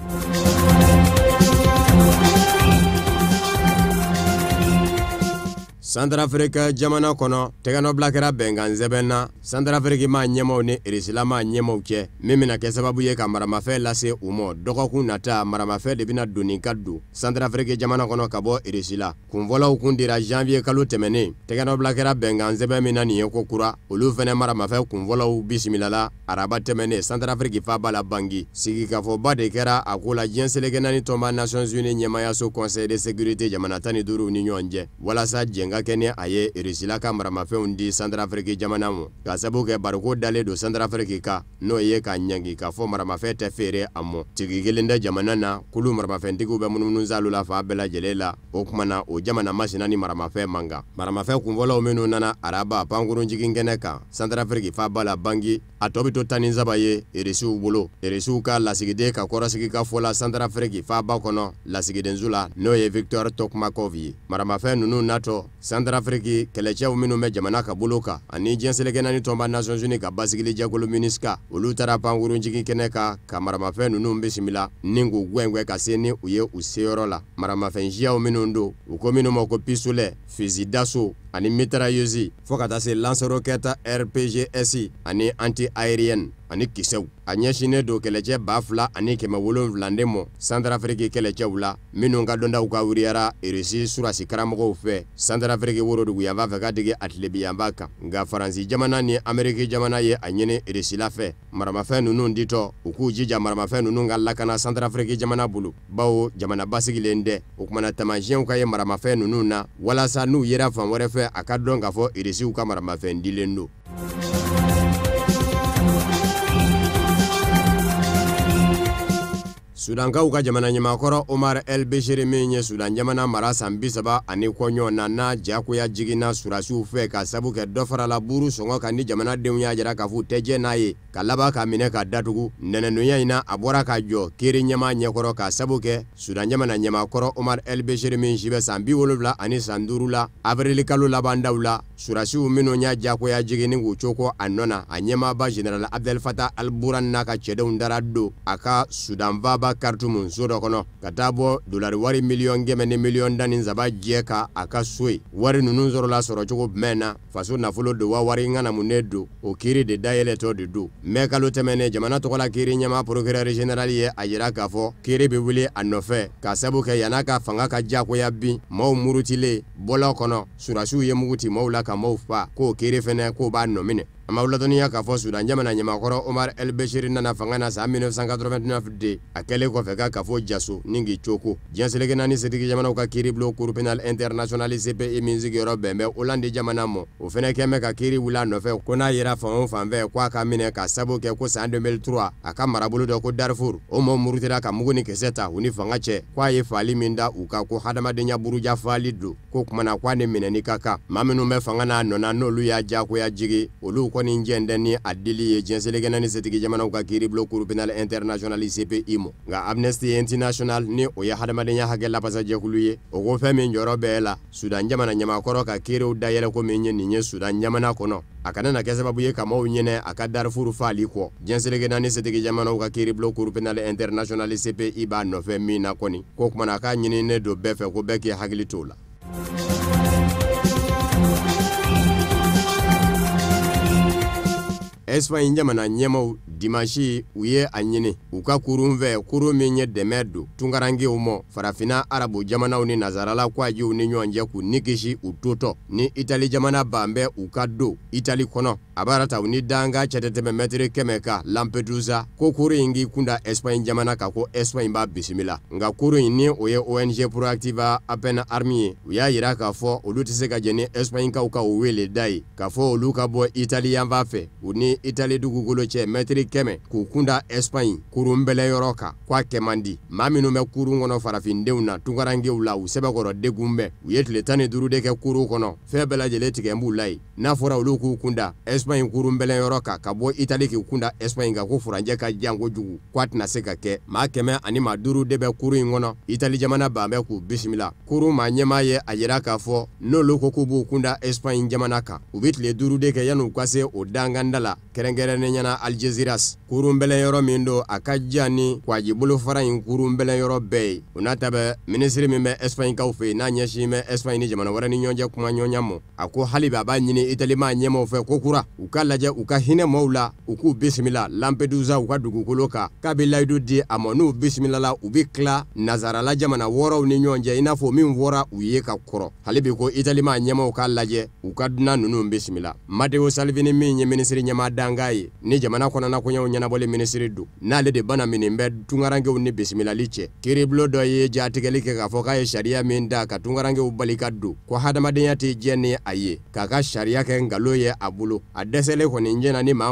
Speaker 18: Santarafiriki jamana kɔnɔ, tɛgɛnɔbila kɛra bɛnkan sɛbɛn na Santarafiriki maa ɲɛmaw ni Irisila maa ɲɛmaw cɛ, min bɛna kɛ sababu ye ka maramafɛn lase u ma. Dɔgɔkun nata, maramafɛn de bɛna doni ka don Santarafiriki jamana kɔnɔ ka bɔ Irisila. Kunfɔlɔw kun dira janvier kalo tɛmɛnen. Tɛgɛnɔbila kɛra bɛnkan sɛbɛn min na nin ye ko kura, olu fɛnɛ maramafɛn kunfɔlɔw bisimilala araba tɛmɛnen Santarafiriki faaba la Bangui. Sigikafɔba de kɛra a ko la diɲɛ seleke naani tɔnba Nations Unies ɲɛmaayaso Conseil de sécurité jamana 15 ni ɲɔgɔn cɛ, walasa jɛn ka kɛ ni a ye Irisila ka maramafɛnw di Santarafiriki jamana ma, ka sababu kɛ bariko dalen don Santarafiriki kan, n'o ye ka ɲangi k'a fɔ maramafɛn tɛ feere a ma. Tigi kelen tɛ jamana na, kulu maramafɛntigiw bɛ munumunu salo la fan bɛɛ lajɛlen la. O kuma na, o jamana masina ni maramafɛn man kan. Maramafɛn kunfɔlɔw minnu nana araba pankurun jigin kɛnɛ kan Santarafiriki faaba la Bangui, a tɔ bɛ to 13 ye Irisiw bolo. Irisiw ka lasigiden ka kɔrɔsigi ka fɔ la Santarafiriki faaba kɔnɔ lasigidenso la, n'o ye Victor Tokmakov ye. Maramafɛn ninnu natɔ Santarafiriki kɛlɛcɛw minnu bɛ jamana ka bolo kan ani diɲɛ seleke naani tɔnba Nations Unies ka basigili jɛkulu MINUSCA, olu taara pankurun jigin kɛnɛ kan ka maramafɛn ninnu bisimila ni k'u gɛngɛn ka se ni u ye u seyɔrɔ la. Maramafɛn siyaw minnu don, u ko minnu ma ko pistolet, fusil d'assaut ani mitrailleuse, fo ka taa se lance-roquette RPG-S ani anti-aérienne ani kisɛw. A ɲɛsinnen don kɛlɛcɛ 2700 de ma Santarafiriki kɛlɛcɛw la, minnu ka dɔntaw ka wuriyara Irisi surasi karamɔgɔw fɛ Santarafiriki woroduguyanfan fɛ ka digi a tilebiyanfan kan. Nka Faransi jamana ni Ameriki jamana ye a ɲini Irisila fɛ maramafɛn ninnu ditɔ, u k'u jija maramafɛn ninnu ka lakana Santarafiriki jamana bolo, bawo jamana basigilen tɛ. O kumana taamasiyɛnw ka ye maramafɛn ninnu na, walasa n'u yera fan wɛrɛ fɛ a ka dɔn k'a fɔ Irisiw ka maramafɛn dilen don. Sudankaw ka jamana ɲɛmaakɔrɔ Omar El Béchir min ye Sudan jamana mara san 30 ani kɔ ɲɔgɔn na, n'a jagoya jiginna surasiw fɛ ka sabu kɛ dɔ farala buru sɔngɔ kan ni jamanadenw y'a jira k'a fɔ u tɛ jɛ n'a ye, ka laban k'a minɛ ka datugu. Ntɛnɛndonya in na, a bɔra ka jɔ kiiri ɲɛmaa ɲɛkɔrɔ ka sabu kɛ Sudan jamana ɲɛmaakɔrɔ Omar El Béchir min si bɛ san 75 la, avril kalo laban daw la, surasiw minnu y'a jagoya jigin ni k'u coko a nɔ na, a ɲɛmaaba général Abdel Fattah al-Burhan n'a ka cɛdenw taara don a ka Sudan faaba Khartoum so dɔ kɔnɔ ka taa bɔ dolari wari 100 000 ni 13 000 jɛ ka a ka so ye. Wari ninnu sɔrɔla sɔrɔcogo jumɛn na? Faso nafolo don wa wari ŋanamunen don? O kiiri de dayɛlɛtɔ de don. Mɛ kalo tɛmɛnen, jamana tɔgɔla kiiri ɲɛmaa procureur général ye a jira k'a fɔ kiiri bɛ wuli a nɔfɛ ka sabu kɛ yann'a ka fanga ka diyagoya bin, maaw murutilen bɔlɔ kɔnɔ, surasiw ye mugu ci maaw la ka maaw fa, k'o kiiri fɛnɛ k'o b'a nɔ minɛ. An b'aw ladɔnniya k'a fɔ Sudan jamana ɲɛmaakɔrɔ Omar El Bashir nana fanga na san 1989 de, a kɛlen kɔfɛ ka kafo jaso ni k'i coko. Diɲɛ seleke naani setigi jamanaw ka kiiribulon Cour pénale internationale CPI min sigiyɔrɔ bɛn bɛ Hollande jamana ma, o fɛnɛ kɛn bɛ ka kiiri wuli a nɔfɛ ko n'a yera fan o fan fɛ ko a ka minɛ ka sabu kɛ ko san 2003 a ka marabolo dɔ ko Darfur, o mɔɔ murutira ka mugu ni kisɛ ta u ni fanga cɛ, ko a ye faali min da u kan ko hadamadenya buruja faali don, ko kuma na ko a ni minɛni ka kan. Maa minnu bɛ fanga n'a nɔ na n'olu y'a diyagoya jigi, olu kɔni jɛn tɛ ni a dili ye diɲɛ seleke naani setigi jamanaw ka kiiribulon Cour pénale internationale CPI ma. Nka Amnesty International ni o ye hadamadenya hakɛ lafasajɛkulu ye, o ko fɛn min jɔyɔrɔ bɛɛ la Sudan jamana ɲɛmaakɔrɔ ka kiiriw dayɛlɛ ko min ye nin ye Sudan jamana kɔnɔ, a kana na kɛ sababu ye ka maaw ɲinɛ a ka Darfur faali kɔ. Diɲɛ seleke naani setigi jamanaw ka kiiribulon Cour pénale internationale CPI b'a nɔfɛ min na kɔni, ko kuma na k'a ɲininen don bɛɛ fɛ ko bɛɛ k'i hakili t'o la. Espagne jamana ɲɛmaw dimanche u ye a ɲini u ka kurun fɛ, kurun min ye dɛmɛ don tunkarankew ma farafinna arabu jamanaw ni nazarala kwajiw ni ɲɔgɔn cɛ k'u ni kisi u totɔ ni Itali jamana ban bɛ u ka don Itali kɔnɔ. A b'a ta u ni danga cɛ tɛ tɛmɛ mɛtiri 100 kan Lampedusa, ko kurun in k'i kunda Espagne jamana kan ko Espagne b'a bisimila. Nka kurun in ni o ye ONG Proactiva Open Arms ye, u y'a yira k'a fɔ olu tɛ se ka jɛn ni Espagne kaw ka wele da ye k'a fɔ olu ka bɔ Itali yanfan fɛ u ni Itali dugukolo cɛ mɛtiri 100 k'u kunda Espagne kurun bɛlɛyɔrɔ kan, k'a kɛ man di. Maa minnu bɛ kurun kɔnɔ farafindenw na tunkarankew la, u sɛbɛkɔrɔ degun bɛ. U ye tile 15 de kɛ kurun kɔnɔ, fɛn bɛɛ lajɛlen tigɛ b'u la yen. N'a fɔra olu k'u kunda Espagne kurun bɛlɛyɔrɔ kan ka bɔ Itali k'u kunda Espagne kan ko furancɛ ka jan kojugu, k'a tɛna se ka kɛ. Maa 105 de bɛ kurun in kɔnɔ, Itali jamana ban bɛ k'u bisimila. Kurun maa ɲɛmaa ye a yira k'a fɔ n'olu ko k'u b'u kunda Espagne jamana kan, u bɛ tile 5 de kɛ yan'u ka se o danganda la, kɛrɛnkɛrɛnnenya la Algeciras. Kurun bɛlɛyɔrɔ min don, a ka jan ni kwaji bolofara in kurun bɛlɛyɔrɔ bɛɛ ye. O n'a ta bɛɛ, minisiri min bɛ Espagne kaw fɛ yen n'a ɲɛsin bɛ Espagne ni jamana wɛrɛ ni ɲɔgɔn cɛ kuma ɲɔgɔnya ma, a ko hali bi a b'a ɲini Itali maa ɲɛmaaw fɛ ko kura u ka lajɛ u ka hinɛ maaw la, u k'u bisimila Lampedusa u ka dugukolo kan, k'a bɛ layidu di a ma n'u bisimilala u bɛ tila nazarala jamana wɔɔrɔw ni ɲɔgɔn cɛ i n'a fɔ min fɔra u ye ka kɔrɔ. Hali bi ko Itali maa ɲɛmaaw k'a lajɛ u ka dunan ninnu bisimila. Matteo Salvini min ye minisiri ɲɛmaa dankan ye ni jamana kɔnɔna koɲɛw ɲɛnabɔli minisiri don, n'ale de bana minɛ bɛ tunkarankew ni bisimilali cɛ, kiiribulon dɔ ye jatigɛli kɛ k'a fɔ k'a ye sariya min da ka tunkarankew bali ka don, ko hadamadenya tɛ jɛ ni a ye, k'a ka sariya kɛ nkalon ye a bolo. A dɛsɛlen kɔni jɛnna ni maa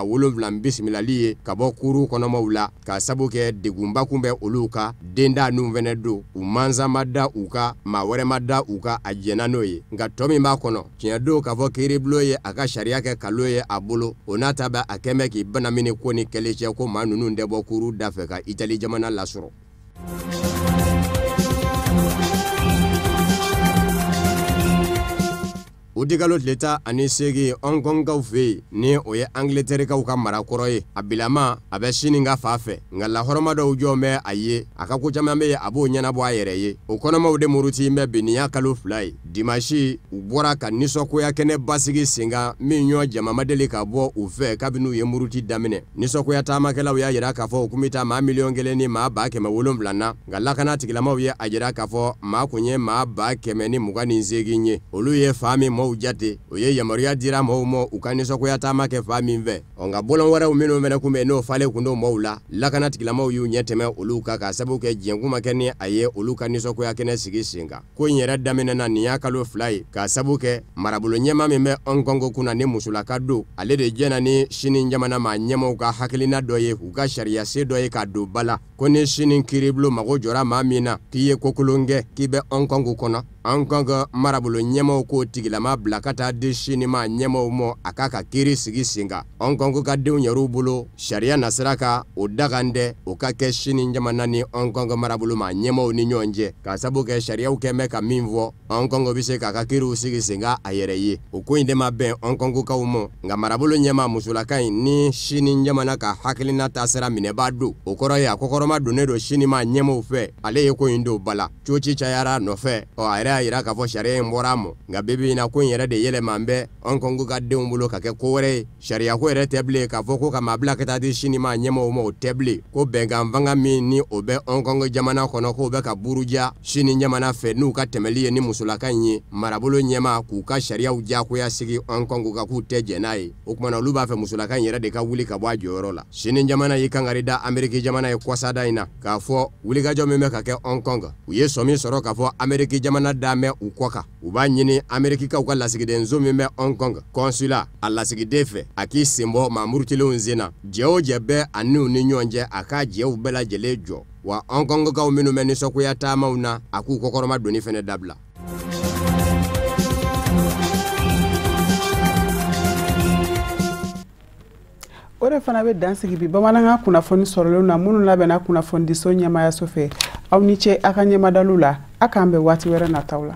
Speaker 18: 27 bisimilali ye ka bɔ kurun kɔnɔmaw la, k'a sabu kɛ degunba kun bɛ olu kan, denda ninnu fɛnɛ don, u mansa ma da u kan, maa wɛrɛ ma da u kan, a jɛnna n'o ye. Nka tɔ min b'a kɔnɔ, tiɲɛ don k'a fɔ kiiribulon ye a ka sariya kɛ nkalon ye a bolo, o n'a ta bɛɛ a kɛn bɛ k'i bana minɛ ko ni kɛlen cɛ ko maa ninnu tɛ bɔ kurun da fɛ ka Itali jamana lasɔrɔ. Utikalo tile 18 Hong Kongkaw fɛ yen ni o ye Angleterrekaw ka marakɔrɔ ye, a bilama a bɛ Sini ka fa fɛ, nka lahɔrɔma dɔw jɔ bɛ a ye, a ka ko caman bɛ yen a b'o ɲɛnabɔ a yɛrɛ ye. O kɔnɔmaw de muruti bɛ bi nin y'a kalo 2 ye. Dimanche u bɔra ka nisɔngoya kɛnɛ basigi sen kan min ɲɔ jama ma deli ka bɔ u fɛ kabini u ye muruti daminɛ. Nisɔngoya taamakɛlaw y'a jira k'a fɔ u kun bɛ taa maa 1,700,000 na, nka lakana tigilamaw ye a jira k'a fɔ maa kun ye maa 128,000 ye. Olu ye fa min maaw jate, o ye yamaruya dira maaw ma u ka nisɔngoya taama kɛ fa min fɛ. Ɔ nka bɔlɔn wɛrɛw minnu fɛnɛ kun bɛ yen n'o falen kun don maaw la, lakana tigilamaw y'u ɲɛ tɛmɛ olu kan k'a sababu kɛ jɛnkun ma kɛ ni a ye olu ka nisɔngoya kɛnɛ sigi sen kan. Ko in yɛrɛ daminɛna nin y'a kalo 2 ye, k'a sababu kɛ marabolo ɲɛmaa min bɛ Hong Kong kunna ni musolaka don, ale de jɛnna ni Sini jamana maa ɲɛmaaw ka hakilina dɔ ye, u ka sariya se dɔ ye k'a don ba la, ko ni Sini kiiribulon mago jɔra maa min na k'i ye kokolon kɛ k'i bɛ Hong Kong kɔnɔ, Hong Kong marabolo ɲɛmaaw k'o tigilama bila ka taa di Sini maa ɲɛmaaw ma a k'a ka kiiri sigi sen kan. Hong Kong ka denw yɛrɛw bolo sariya nasira kan, o dakan tɛ o ka kɛ Sini jamana ni Hong Kong marabolo maa ɲɛmaaw ni ɲɔgɔn cɛ, k'a sababu kɛ sariyaw kɛn bɛ ka min fɔ, Hong Kong bɛ se k'a ka kiiriw sigi sen kan a yɛrɛ ye. O ko in de ma bɛn Hong Kongkaw ma, nka marabolo ɲɛmaa musolaka in ni Sini jamana ka hakilina taasira minɛbaa don, o kɔrɔ ye a kɔkɔrɔma donnen don Sini maa ɲɛmaaw fɛ, ale ye ko in don ba la. Coci cayara a nɔfɛ, ɔ a yɛrɛ y'a jira k'a fɔ sariya in bɔra a mɔ, nka bi bi in na ko in yɛrɛ de yɛlɛma bɛ Hong Kong ka denw bolo ka kɛ ko wɛrɛ ye. Sariyako yɛrɛ tɛ bilen k'a fɔ ko ka maa bila ka taa di Sini ma ɲɛmaaw ma, o tɛ bilen. Ko bɛnkan fanga min ni o bɛ Hong Kong jamana kɔnɔ, k'o bɛ ka buruja Sini jamana fɛ n'u ka tɛmɛli ye ni musolaka in ye marabolo ɲɛmaa k'u ka sariyaw diyagoya sigi Hong Kong kan, k'u tɛ jɛn n'a ye. O tuma na olu b'a fɛ musolaka in yɛrɛ de ka wuli ka bɔ a jɔyɔrɔ la. Sini jamana y'i kangari da Ameriki jamana ye kɔsada in na k'a fɔ wulikajɔ min bɛ ka kɛ Hong Kong, u ye sɔmi sɔrɔ k'a fɔ Ameriki jamana dan bɛ u kɔ kan. U b'a ɲini Amerikikaw ka lasigidenso min bɛ Hong Kong consulat a lasigiden fɛ, a k'i sen bɔ maa murutilenw sen na. Jɛ o jɛ bɛ a n'u ni ɲɔgɔn cɛ, a k'a jɛw bɛɛ lajɛlen jɔ. Wa Hong Kongkaw minnu bɛ nisɔngoya taamaw na, a k'u kɔkɔrɔma donni fɛnɛ dabila.
Speaker 1: O de fana bɛ dan sigi bi bamanankan kunnafoni sɔrɔlenw na minnu labɛnna kunnafonidiso ɲɛmaayaso fɛ. Aw ni ce a ka ɲɛmadaliw la, a k'an bɛn waati wɛrɛ nataw la.